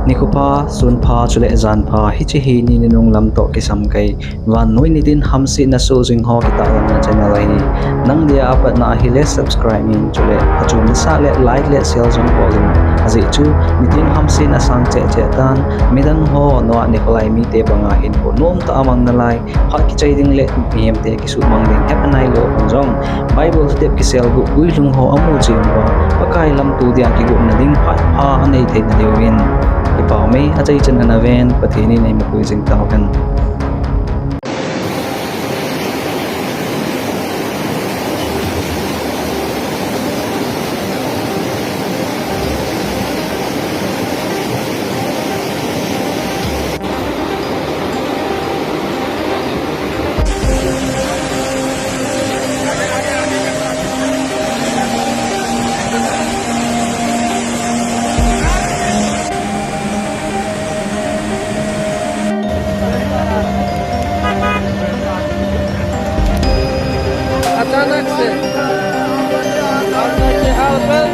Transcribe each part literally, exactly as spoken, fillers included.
Nikho pha, sun pha, chule jan pha, hiche hi ni nunung lam toh kisam kei. Vannoi nitin hamsetna soh jing ho kitahlanna channel ahi. Nang dia apatna ahile subscribe in, chule achom nasah le like le share jong bol in. Ajeh chu nitin hamsetna sang cheh cheh tan, midang ho noah nikho lai mite banga hinkho nomtah a mang nalai, phat kichai ding le mihemte kisuhmang ding hepha nailou hon jong, Bible step kiselguh guilhung ho amu cheh uva, Pakai lamto dia kigotna ding phat pha anei theina diuvin, kipah mei achaichan ana ven, Pathen in eimapui jing tauhen. अचानक से, अचानक से हाल पर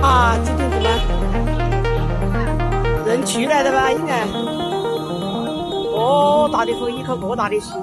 啊，今天怎么？人齐来的吧？应该。哦，大的风，一口给我大的水。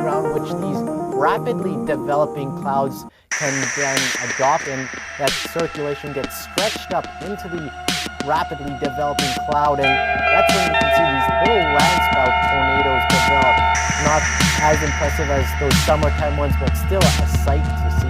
around which these rapidly developing clouds can then adopt, and that circulation gets stretched up into the rapidly developing cloud, and that's when you can see these little landspout tornadoes develop. Not as impressive as those summertime ones, but still a sight to see.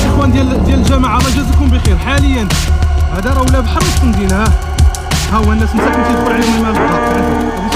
الاخوان ديال ديال الجماعه، الله يجازيكم بخير. حاليا هذا راه ولا بحر وسط المدينه. ها، ها هو الناس مساكن تيدخل عليهم الماء البحر.